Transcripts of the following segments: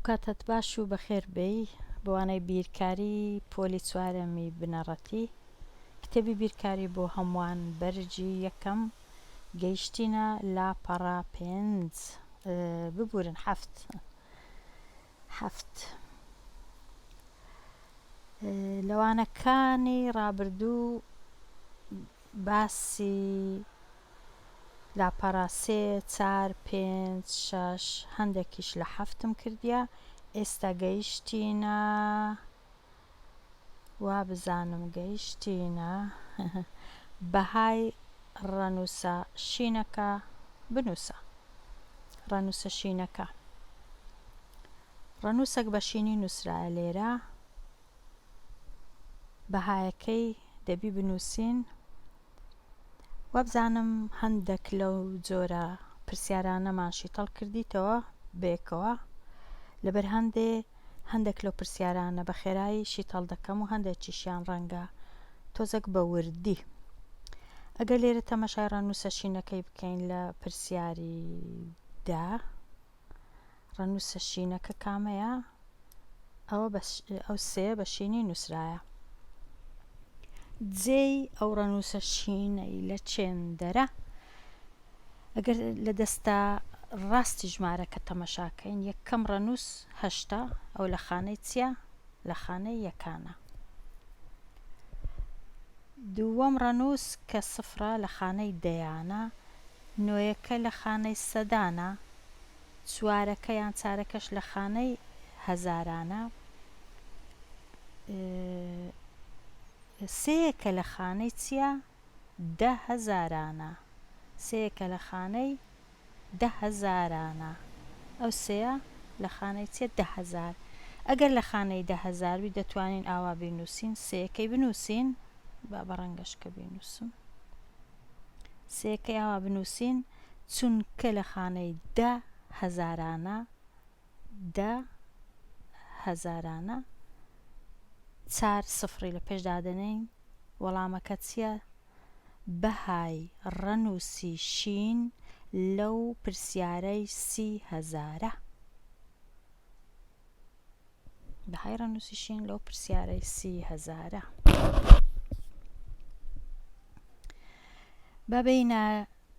ئەوکاتەت باش و بەخێر بێی بۆ وانەی بیرکاری پۆلی چوارەمی بنەڕەتی کتێبی بیرکاری بۆ هەمووان بەرگی یەکەم گەیشتینە لاپەڕە پێنج ببورن حەفت حەفت لەوانەکانی ڕابردوو باسی لاپەڕە سێ، چار، پێنج، شەش، هەندێکیش لە حەفتم کردیە، ئێستا گەیشتینە وابزانم گەیشتینە بەهای ڕەنووسە شینەکە بنووسە ڕەنووسە شینەکە ڕەنووسەک بە شینی نووسرایە لێرە بەهایەکەی دەبی بنووسین وابزانم هەندەک لەو جۆرە پرسیارانەمان شیتەڵ کردیتەوە بەیەکەوە لەبەر هەندێ هەندێک لەو پرسیارانە بە خێرایی شیتەڵ دەکەم و هەندێکیشیان ڕەنگە تۆزەک بە وردی ئەگەر لێرە تەمەشای ڕەنووسە شینەکەی بکەین لە پرسیاری دا ڕەنووسە شینەکە کامەیە؟ ئەوە بە ئەو سێ بە شینی نووسرایە. جێی ئەو ڕەنووسە شینەی لە چێندەرە؟ ئەگەر لە دەستە ڕاستی ژمارەکە تەمەشاکەین یەکەم ڕەنووس هەشتە ئەو لە خانەی چییە؟ لە خانەی یەکانە. دووەم ڕەنووس کە سفرە لە خانەی دەیانە، نۆیەکە لە خانەی سەدانە، چوارەکە یان چارەکەش لە خانەی هەزارانە، سێیەکە لە خانەی چییە؟ دە هەزارانە. سێیەکە لە خانەی دە هەزارانە. ئەو سێیە لە خانەی چییە؟ 10,000. ئەگەر لە خانەی 10,000 بی دەتوانین ئاوا بینووسین، سێیەکەی بنووسین، با بە ڕەنگەشکە بینووسم. سێیەکەی ئاوا بنووسین، چونکە لە خانەی دە هەزارانە، دە هەزارانە، چار سفڕی لە پێش دادەنێین، وەڵامەکە چییە؟ بەهای ڕەنووسی شین لەو پرسیارەی سی هەزارە. بەهای ڕەنووسی شین لەو پرسیارەی سی هەزارە. با بێینە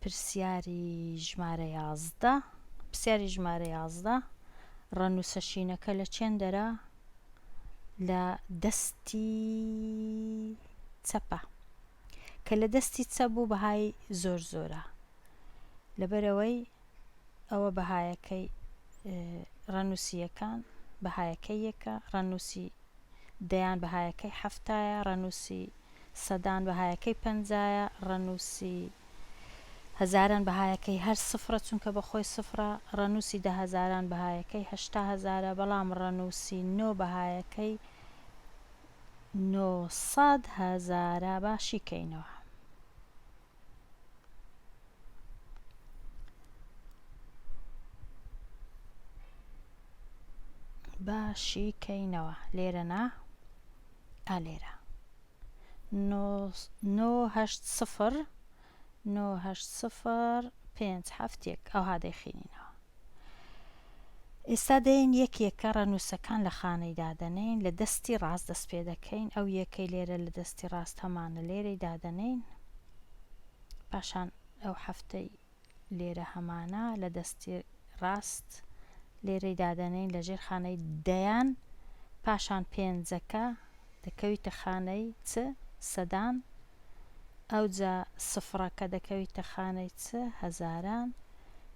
پرسیاری ژمارە 11 پرسیاری ژمارە 11 ڕەنووسە شینەکە لە چێندەرە لە دەستی چەپە کە لە دەستی چەپ بوو بەهای زۆر زۆرە لەبەرئەوەی ئەوە بەهایەکەی ڕەنووسی یەکان بەهایەکەی یەکە ڕەنووسی دەیان بەهایەکەی حەفتایە ڕەنووسی سەدان بەهایەکەی پەنجایە ڕەنووسی هەزاران بەهایەکەی هەر سفرە چونکە بە خۆی سفرە ڕەنووسی دە هەزاران بەهایەکەی هەشتا هەزارە بەڵام ڕەنووسی نۆ بەهایەکەی 900 هەزارە باشی کەینەوە. با شیکەینەوە لێرە نا ئا لێرە نۆ هەشت سفر نۆ هەشت سفر پێنج حەفت یەک ئەوها دەیخینینەوە ئێستا دێین یەک یەکە ڕەنووسەکان لە خانەی دادەنێین لە دەستی ڕاست دەست پێ دەکەین ئەو یەکەی لێرە لە دەستی ڕاست هەمانە لێرەی دادەنێین پاشان ئەو حەفتەی لێرە هەمانە لە دەستی ڕاست لێرەی دادەنێین لە ژێر خانەی دەیان پاشان پێنجەکە دەکەویتە خانەی چ سەدان ئەوجا سفڕەکە دەکەویتە خانەی چ هەزاران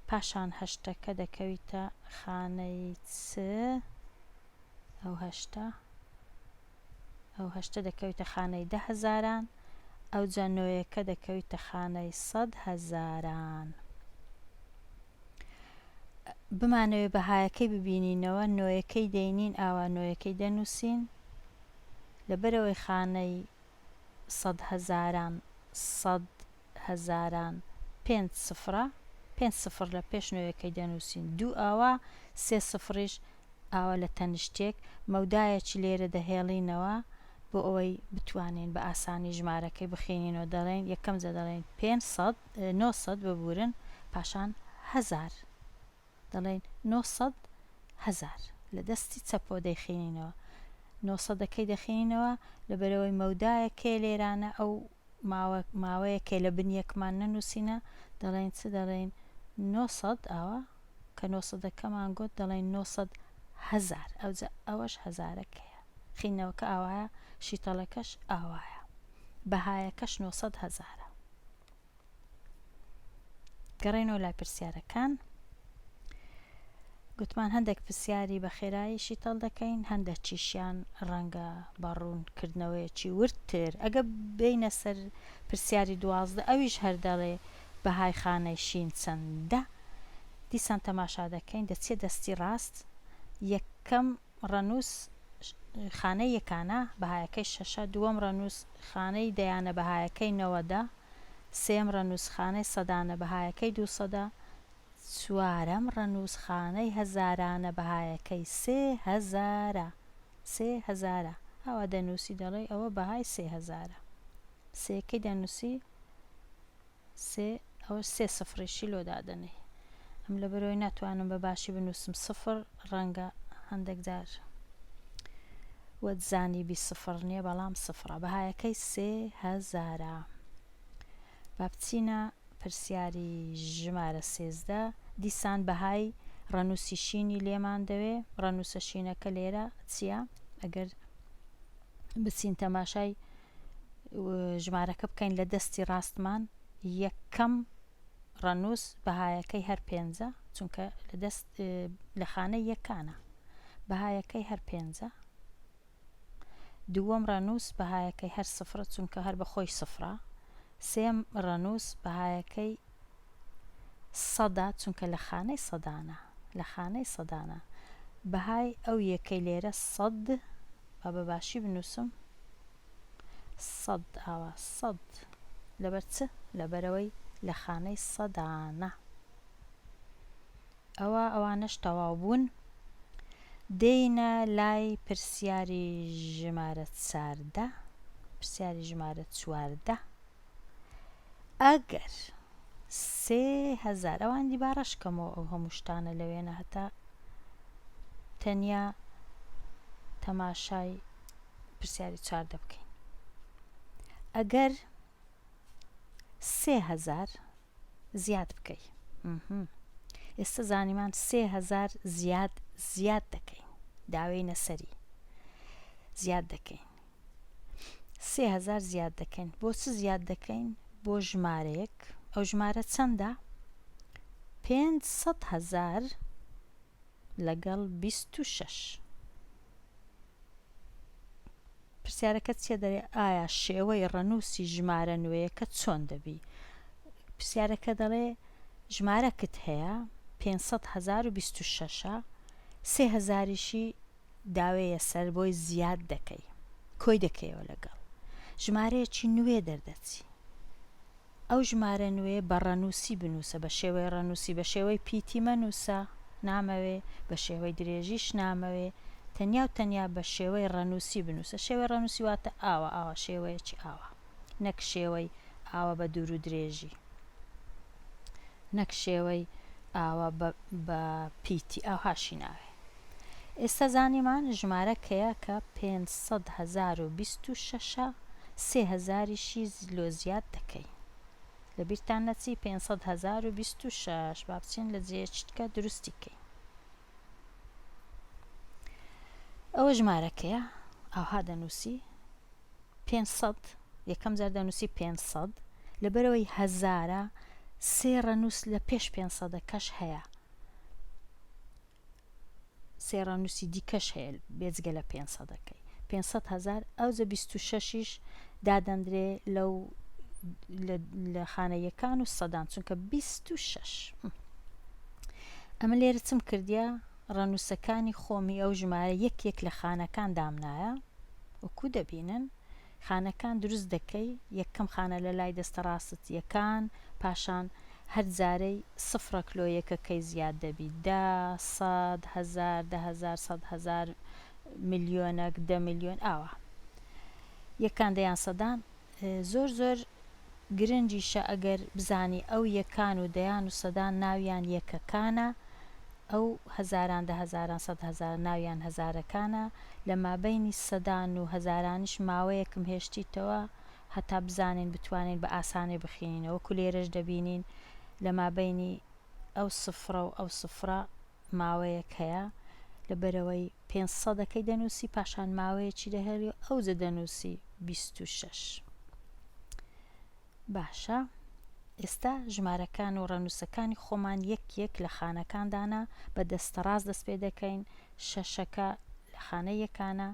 پاشان هەشتەکە دەکەویتە خانەی چ ئەو هەشتە ئەو هەشتە دەکەویتە خانەی دە هەزاران ئەوجا نۆیەکە دەکەویتە خانەی سەد هەزاران بمانەوێ بەهایەکەی ببینینەوە نۆیەکەی دەینین ئاوا نۆیەکەی دەنووسین لەبەرەوەی خانەی سەد هەزاران سەد هەزاران پێنج سفرە پێنج سفر لە پێش نۆیەکەی دەنووسین دوو ئاوا سێ سفریش ئاوا لە تەنیشتێک مەودایەکی لێرە دەهێڵینەوە بۆ ئەوەی بتوانین بە ئاسانی ژمارەکەی بخینینەوە دەڵێین یەکەم جا دەڵێین 500 900 ببورن پاشان هەزار دەڵێین 900 هەزار. لە دەستی چەپەوە دەیخینینەوە. نۆسەدەکەی دەخینینەوە، لەبەرئەوەی مەودایەک هەیە لێرانە ئەو ماوە ماوەیەکەی لە بن یەکمان نەنووسینە دەڵێین چ دەڵێین 900 ئاوا کە نۆسەدەکەمان گوت دەڵێین 900 هەزار ئەوجا ئەوەش هەزارەکەیە خینەوەکە ئاوایە شیتەڵەکەش ئاوایە بەهایەکەش 900 هەزارە گەڕێنەوە لای پرسیارەکان گوتمان هەندێک پرسیاری بە خێرایی شیتەڵ دەکەین هەندەکیشیان ڕەنگە بە ڕوونکردنەوەیەکی وردتر ئەگە بینە سەر پرسیاری 12 ئەویش هەر دەڵێ بەهای خانەی شین چەندە دیسان تەماشا دەکەین دەچێت دەستی ڕاست یەکەم ڕەنووس خانەی یەکانە بەهایەکەی شەشە دووەم ڕەنووس خانەی دەیانە بەهایەکەی نەوەدە سێیەم ڕەنووس خانەی سەدانە بەهایەکەی دووسەدە چوارەم ڕەنووس خانەی هەزارانە بەهایەکەی سێ هەزارە سێ هەزارە ئاوا دەنووسی دەڵێی ئەوە بەهای سێ هەزارە سێکەی دەنووسی سێ ئەوەش سێ سفڕیشی لۆ دادەنێی ئەم لەبەرئەوەی ناتوانم بە باشی بنووسم سفر ڕەنگە هەندێک جار وەت زانیبی سفر نییە بەڵام سفرە بەهایەکەی سێ هەزارە با بچینە پرسیاری ژمارە 13 دیسان بەهای ڕەنووسی شینی لێمان دەوێ ڕەنووسە شینەکە لێرە چییە ئەگەر بچین تەماشای ژمارەکە بکەین لە دەستی ڕاستمان یەکەم ڕەنووس بەهایەکەی هەر پێنجە چونکە لە دەست لە خانەی یەکانە بەهایەکەی هەر پێنجە دووەم ڕەنووس بەهایەکەی هەر سفرە چونکە هەر بە خۆی سفرە سێم ڕەنووس بەهایەکەی سەدا چونکە لە خانەی سەدانە لە خانەی سەدانە بەهای ئەو یەکەی لێرە سەد با بە باشی بنووسم سەد ئاوا سەد لەبەر چ لەبەرەوەی لە خانەی سەدانە ئەوە ئەوانەش تەواو بوون دێینە لای پرسیاری ژمارە چاردە پرسیاری ژمارە چواردە ئەگەر 3000 ئەوان دی با ڕەش کەمەوە ئەو هەموو شتانە لەوێنە هەتا تەنیا تەماشای پرسیاری چاردە بکەین ئەگەر 3000 زیاد بکەی ئێستا زانیمان 3000 زیاد زیاد دەکەین داوێینە سەری زیاد دەکەین 3000 زیاد دەکەین بۆ چ زیاد دەکەین بۆ ژمارەیەک ئەو ژمارە چەندە 500 هزار لەگەڵ 26 پرسیارەکە چیە دەرێ ئایا شێوەی ڕەنووسی ژمارە نوێیەکە چۆن دەبی؟ پرسیارەکە دەڵێ ژمارەکت هەیە 500 هەزار و 26 ە سێ هەزاریشی داوێیە سەر بۆی زیاد دەکەی کۆی دەکەیەوە لەگەڵ ژمارەیەکی نوێ دەردەچی ئەو ژمارە نوێیە بە ڕەنووسی بنووسە، بە شێوەی ڕەنووسی، بە شێوەی پیتی مەنووسە، نامەوێ، بە شێوەی درێژیش نامەوێ، تەنیا و تەنیا بە شێوەی ڕەنووسی بنووسە، شێوەی ڕەنووسی واتە ئاوا ئاوا، شێوەیەکی ئاوا، نەک شێوەی ئاوا بە دوور و درێژی، نەک شێوەی ئاوا بە بە پیتی، ئاوهاشی ناوێ. ئێستا زانیمان ژمارەکەیە کە 500 هەزار و 26 ە، سێ هەزاریشی لۆ زیاد دەکەین. لە بیرتان نەچی 500 هەزار و 26 با بچین لە جێیەکی تکە دروستی کەین. ئەوە ژمارەکەیە ئاوها دەنووسی 500 یەکەم جار دەنووسی 500 لەبەرەوەی هەزارە سێ ڕەنووس لە پێش 500ەکەش هەیە سێ ڕەنووسی دیکەش هەیە بێجگە لە پێنج سەدەکەی 500 هەزار ئەوجە 26یش دادەندرێ لەو لە خانە یەکان و سەدان چونکە 26 ئەمە لێرە چم کردیە ڕەنووسەکانی خۆمی ئەو ژمارە یەک یەک لە خانەکان دامنایە وەکو دەبینن خانەکان دروست دەکەی یەکەم خانە لە لای دەستە ڕاستت یەکان پاشان هەر جارەی سفرەک لۆ یەکەکەی زیاد دەبی دە سەد هەزار دە هەزار سەد هەزار ملیۆنەک دە ملیۆن ئاوا یەکان دەیان سەدان زۆر زۆر گرنگیشە ئەگەر بزانی ئەو یەکان و دەیان و سەدان ناویان یەکەکانە. ئەو هەزاران دە هەزاران سەدهەزار ناویان هەزارەکانە لە مابەینی سەدان و هەزارانیش ماوەیەکم هێشتیتەوە هەتا بزانین بتوانین بە ئاسانی بخینینەوە وەکو لێرەش دەبینین لە مابەینی ئەو سفرە و ئەو سفرە ماوەیەک هەیە لەبەرئەوەی پێنج سەدەکەی دەنووسی پاشان ماوەیەکی دەهێڵی و ئەوجە دەنووسی 26 باشە ئێستا ژمارەکان و ڕەنووسەکانی خۆمان یەک یەک لە خانەکان دانا بە دەستە ڕاست دەست پێ دەکەین شەشەکە لە خانەی یەکانە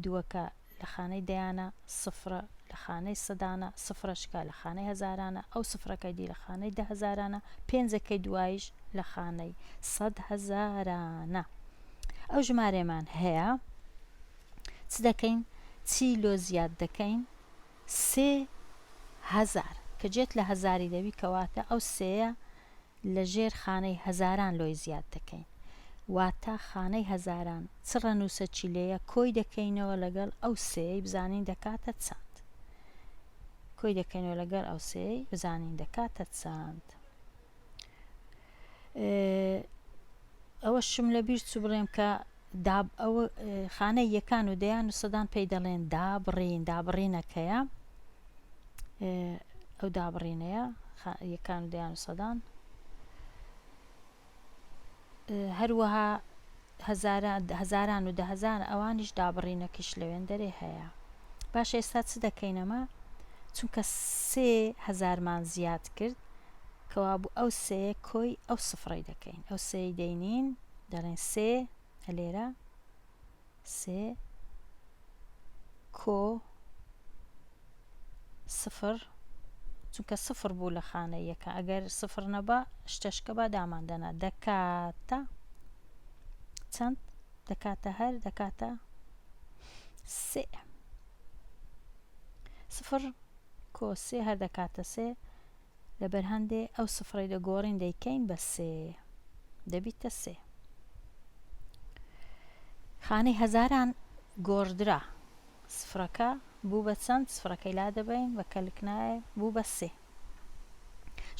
دووەکە لە خانەی دەیانە سفرە لە خانەی سەدانە سفرەشکە لە خانەی هەزارانە ئەو سفرەکەی دی لە خانەی دە هەزارانە پێنجەکەی دواییش لە خانەی سەد هەزارانە ئەو ژمارەمان هەیە چ دەکەین چی لۆ زیاد دەکەین 3000 کە جێت لە هەزاری دەبی کەواتە ئەو سێیە لە ژێر خانەی هەزاران لۆی زیاد دەکەین واتە خانەی هەزاران چ ڕەنووسەکی لێیە کۆی دەکەینەوە لەگەڵ ئەو سێیەی بزانین دەکاتە چەند کۆی دەکەینەوە لەگەڵ ئەو سێیەی بزانین دەکاتە چەند ئەوەشم لەبیر چوو بڵێم کە داب ئەو خانەی یەکان و دەیان و سەدان پێی دەڵێن دابڕین دابڕینەکەیە ئەو دابڕینەیە یەکان و دەیان و سەدان هەروەها هەزاران و دەهزار ئەوانیش دابڕینەکەش لەوێن دەرێ هەیە باش ئێستا چ دەکەین ئەمە چونکە سێ هەزارمان زیاد کرد کەوابوو ئەو سێیە کۆی ئەو سفرەی دەکەین ئەو سێی دەینین دەڵێن سێ لێرە سێ کۆ سفر چونکە سفر بوو لە خانە یەکە ئەگەر سفر نەبا شتەشکە با دامان دەنا دەکاتە چەند دەکاتە هەر دەکاتە سێ سفر کۆ سێ هەر دەکاتە سێ لەبەر هەندێ ئەو سفرەی دەگۆڕین دەیکەین بە سێ دەبیتە سێ. خانەی هەزاران گۆڕدرا سفرەکە بوو بە چەند سفرەکەی لا دەبەین بە کەلک نایە بوو بە سێ.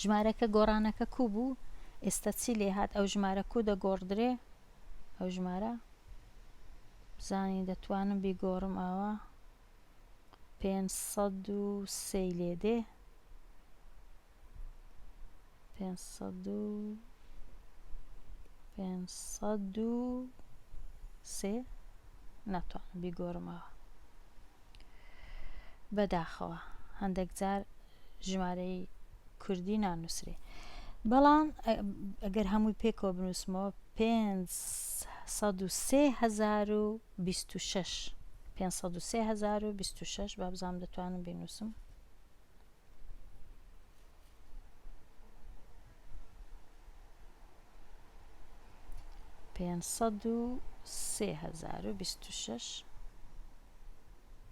ژمارەکە گۆڕانەکە کو بوو ئێستا چی لێ هات ئەو ژمارە کو دەگۆڕدرێ ئەو ژمارە بزانین دەتوانم بیگۆڕم ئاوا 503 لێ دێ 500 و 503 ناتوانم بیگۆڕمەوە بەداخەوە هەندێک جار ژمارەی کوردی نانووسرێ بەڵام ئەگەر هەمووی پێکەوە بنووسمەوە 503 503026 با بزانم دەتوانم بینووسم. پێنج سەد و سێ هەزار و بیست و شەش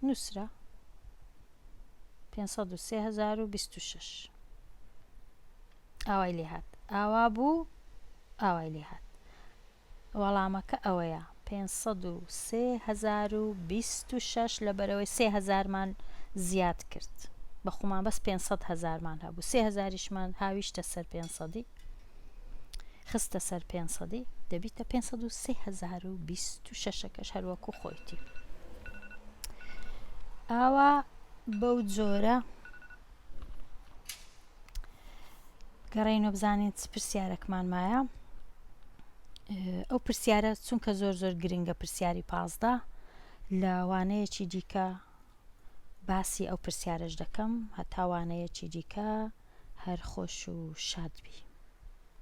نووسرا. 503026 ئاوای لێ هات ئاوا بوو ئاوای لێ هات وەڵامەکە ئەوەیە 503026 لەبەرەوەی سێ هەزارمان زیاد کرد بە خۆمان بەس 500 هەزارمان هەبوو سێ هەزاریشمان هاویشتە سەر 500 خستە سەر پێنسەدی دەبیتە 503 هەزار و 26 ەکەش هەروەکو خۆیتی ئاوا بەو جۆرە گەڕێینەوە بزانین چ پرسیارەکمان مایە ئەو پرسیارە چونکە زۆر زۆر گرنگە پرسیاری پازدە لە وانەیەکی دیکە باسی ئەو پرسیارەش دەکەم هەتا وانەیەکی دیکە هەر خۆش و شاد بی.